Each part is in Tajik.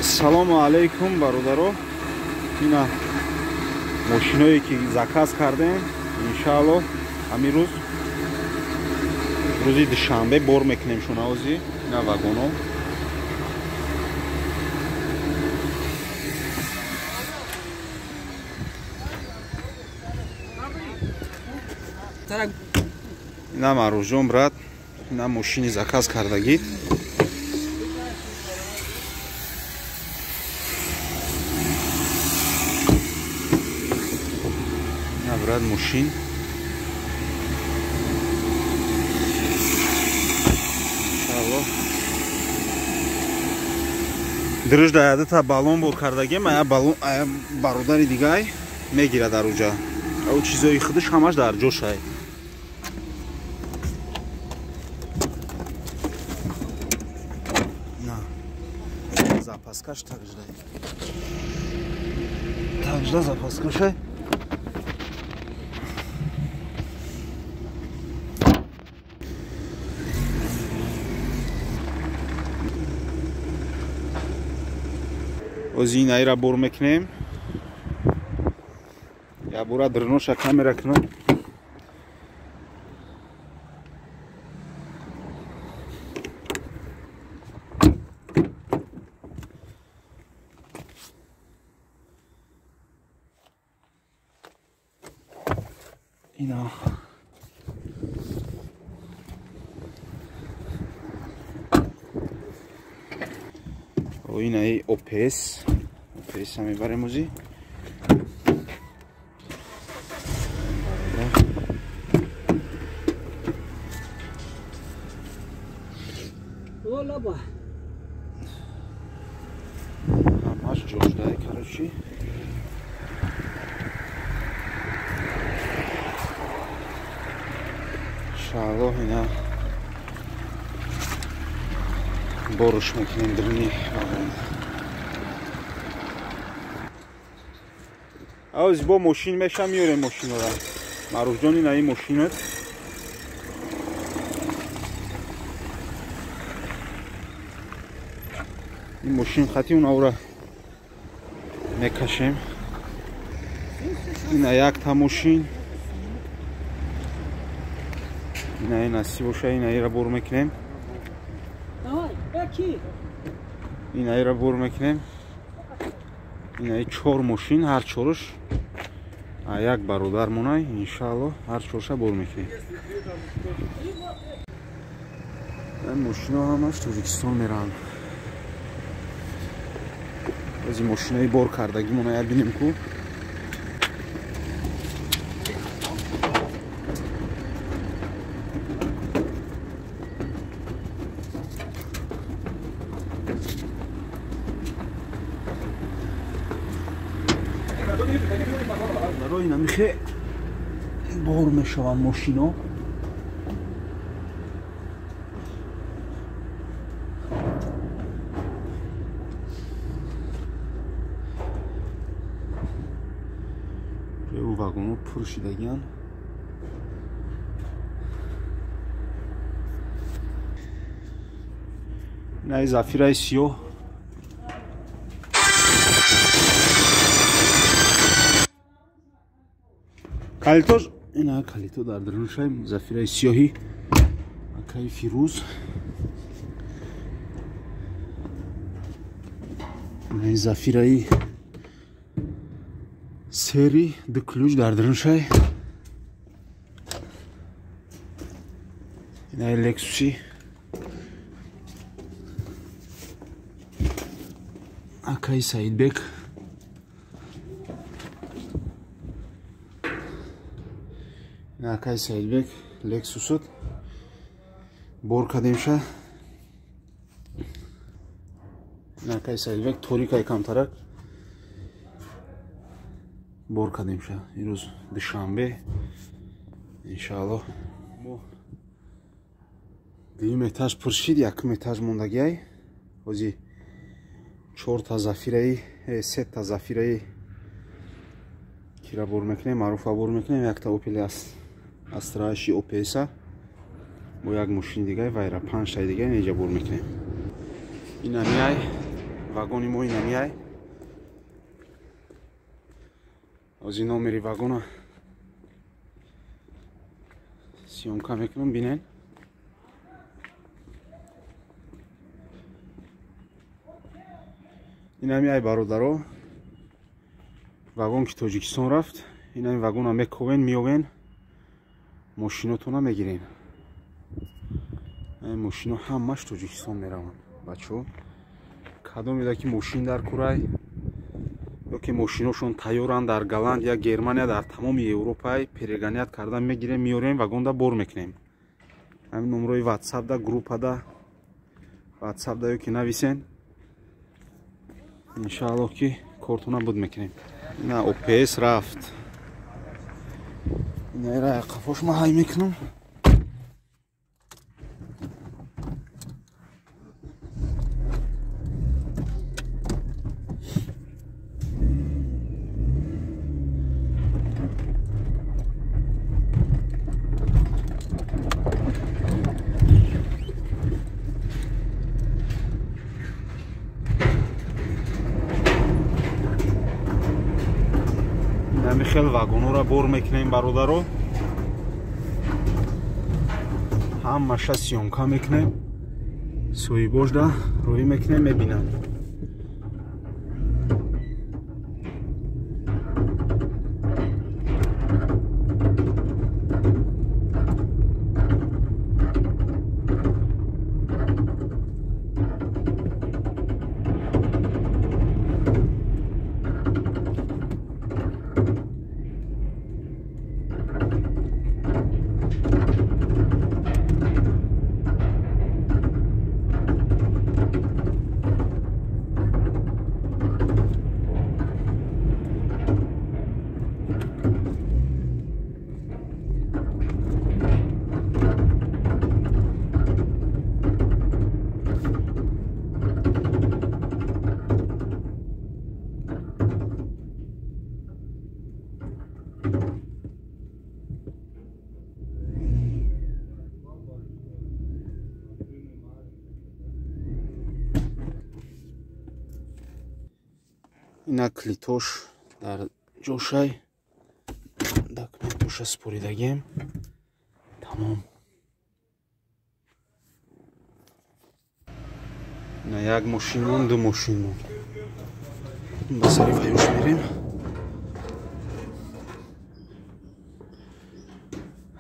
Салому алейкум, бародаро. Ина мошиное ки заказ кардем, иншаалло ҳамин рӯз, рӯзи душанбе бор мекунем шунавози. Ина вагоно. Ина Маъруфҷон, брат, ина мошини заказ кардагид. Ина, брат, мошин. Иншаалло. Дирӯз даядата баллон бор кардагем, ая баллон ая бародари дигай мегирад дар уҷа. Ав чизои худаш ҳамаш дар ҷошай. Запаскаш такжда. Такжда запаскашай. Ози ин айра бор мекунем. Я бура дрноша камера кунам. Ина. Инаи ОПС. ОПС мебарем ози. Ҳамаш ҷошдай, короче. Иншааллоҳ ина боруш мекунем дурни вагон. Авз бо мошин меша меорем мошинора. Маъруфҷон, ина ин мошинат. Ин мошин хати унавра мекашем. Ина якта мошин. Ина насиб боша, ина ира бор мекунем. Ина ира бор мекунем. Ина чор мошин, ҳар чоруш як бародар монай, иншаалло ҳар чорша бор мекунем. Ин мошино ҳамаш Тоҷикистон мераванд. Баъзи мошинои бор кардагӣ мона бинем ку. Барои намихе бор мешаванд мошино. Вагоно пур шидагиян. Инаи зафираи сиёҳ. Калитош, ина калито дар даруншай зафираи сиёҳи акаи Фирӯз. Инаи зафираи сери ду ключ дар даруншай. Инаи Лексуси акаи Саидбек. Акаи Саидбек Лексусот бор кардемша. Акаи Саидбек торикай камтарак бор кардемша. Имрӯз душанбе, иншааллоҳ. Мо дуюм этаж пур шид, якум этаж мондагиай. Ҳози чорта зафираи, сета зафираи кира бор мекунем, Маъруфа бор мекунем, якта Опел Астраши ОПС-а бо як мошини дигай вайра панҷтаи дигай неҷа бор мекунем. Ина миай Вагони мо инамиай. Ози номери вагона съёмка мекунам, бинен. Инами ай бародаро, вагон ки Тоҷикистон рафт, инами вагона мековен, меовен, мошинотона мегирен. Ай мошино ҳамаш Тоҷикистон мераванд, бачаҳо. Кадом еда ки мошин дар курай, ё ки мошиношон тайёранд дар Голландия, Германия, дар тамоми Европай перегонять карда мегирем, меорем, вагонда бор мекунем. Ҳамин номрои ватсапда, группада, ватсапда ё ки нависен, иншааллоҳ ки кортона буд мекунем. Ина ОПС рафт. Ина қафош ма ҳай мекунам. Хел вагонора бор мекунем бародаро, ҳамаша съёмка мекунем, соҳибошда рӯӣ мекунем, мебинам. Ина клитош дар ҷошай, документоша споридагем, тамом. Ина як мошин мон, ду мошин мон. Ба сари ваюш мерем.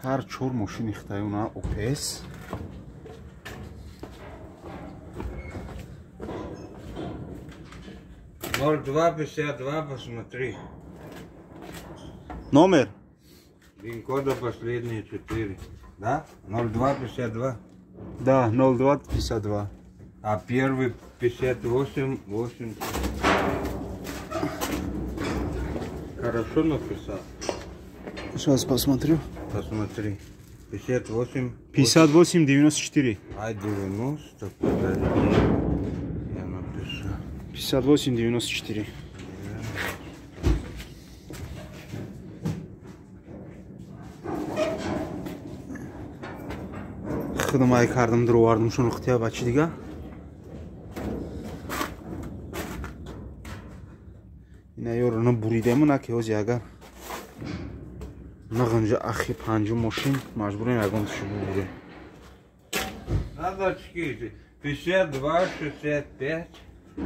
Ҳар чор мошини хитаюна ОПС. Ноль два пятьдесят два, посмотри. Номер? ВИН-кода последние 4. Да? 0252. Да, 0252. А первый 58 8. Хорошо написал. Сейчас посмотрю. Посмотри. 58. 58 94. А 90, подожди. Я напишу. 58 94. Худам ай кардам, дуровардам шун ихтиёр бачи дига. Ина ёрно буридему на ки ҳози агар нағанҷа ахи панҷу мошин маҷбурем ягон тушу бубурем. Надо очки. 52 65.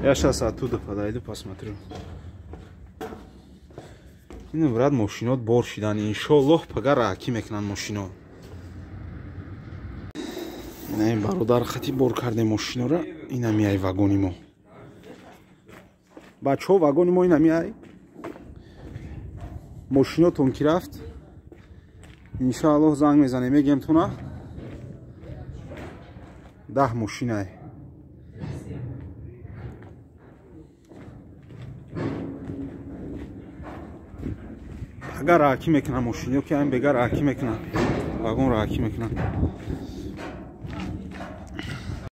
Я сейчас оттуда подойду, посмотрю. Ин брат мошинот бор шидан, иншоаллоҳ пага раҳакӣ мекунанд мошино. Ина бародар хати бор кардем мошинора, ина миай вагони мо. Бачаҳо, вагони мо ина миай. Мошинотон ки рафт, иншоаллоҳ занг мезанем, мегем туна. 10 мошинай. Пага раҳакӣ мекунам мошин, ё ки айн бега раҳакӣ мекунам, вагон раҳакӣ мекунам.